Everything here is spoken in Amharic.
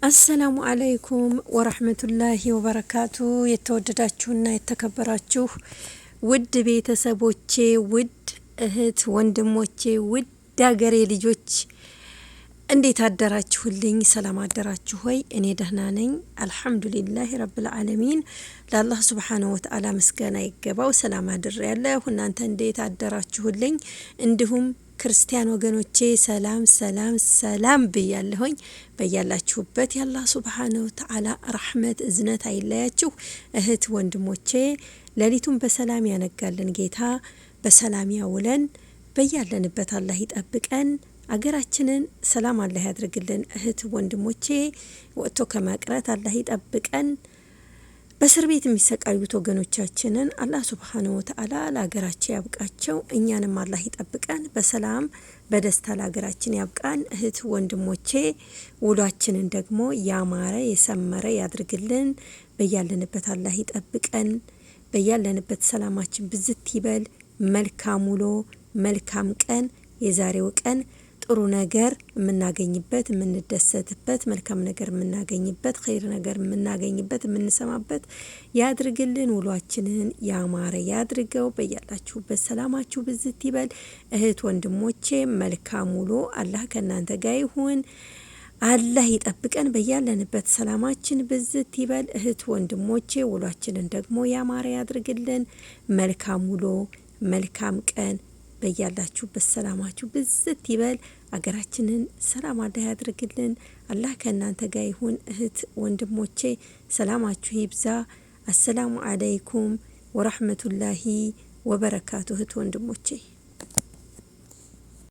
السلام عليكم ورحمة الله وبركاته። የተወደዳችሁና የተከበራችሁ ውድ ቤተሰቦቼ፣ ውድ እህት ወንድሞቼ፣ ውድ አገሬ ልጆች እንዴት አደራችሁልኝ? ሰላም አደራችሁ ወይ? እኔ ደህና ነኝ፣ الحمد لله رب العالمين። ለአላህ سبحانه وتعالى ምስጋና ይገባው። ሰላም አድሬያለሁ። እናንተ እንዴት አደራችሁልኝ? እንዲሁም ክርስቲያን ወገኖቼ ሰላም ሰላም ሰላም ብያለሁኝ። በያላችሁበት የአላህ سبحانه وتعالى ረሕመት እዝነት አይለያችሁ። እህት ወንድሞቼ ሌሊቱን በሰላም ያነጋልን ጌታ በሰላም ያውለን። በያለንበት አላህ ይጠብቀን። አገራችንን ሰላም አላህ ያድርግልን። እህት ወንድሞቼ ወጥቶ ከመቅረት አላህ ይጠብቀን። በእስር ቤት የሚሰቃዩት ወገኖቻችንን አላህ ሱብሓነሁ ወተዓላ ለሀገራቸው ያብቃቸው። እኛንም አላህ ይጠብቀን። በሰላም በደስታ ለሀገራችን ያብቃን። እህት ወንድሞቼ ውሏችንን ደግሞ ያማረ የሰመረ ያድርግልን። በያለንበት አላህ ይጠብቀን። በያለንበት ሰላማችን ብዝት ይበል። መልካም ውሎ መልካም ቀን። የዛሬው ቀን ጥሩ ነገር የምናገኝበት፣ የምንደሰትበት፣ መልካም ነገር የምናገኝበት፣ ኸይር ነገር የምናገኝበት፣ የምንሰማበት ያድርግልን። ውሏችንን ያማረ ያድርገው። በያላችሁበት ሰላማችሁ ብዝት ይበል። እህት ወንድሞቼ መልካም ውሎ። አላህ ከእናንተ ጋር ይሁን። አላህ ይጠብቀን። በያለንበት ሰላማችን ብዝት ይበል። እህት ወንድሞቼ ውሏችንን ደግሞ ያማረ ያድርግልን። መልካም ውሎ መልካም ቀን። በያላችሁበት ሰላማችሁ ብዝት ይበል። አገራችንን ሰላም አላህ ያድርግልን። አላህ ከእናንተ ጋር ይሁን። እህት ወንድሞቼ ሰላማችሁ ይብዛ። السلام عليكم ورحمة الله وبركاته። እህት ወንድሞቼ።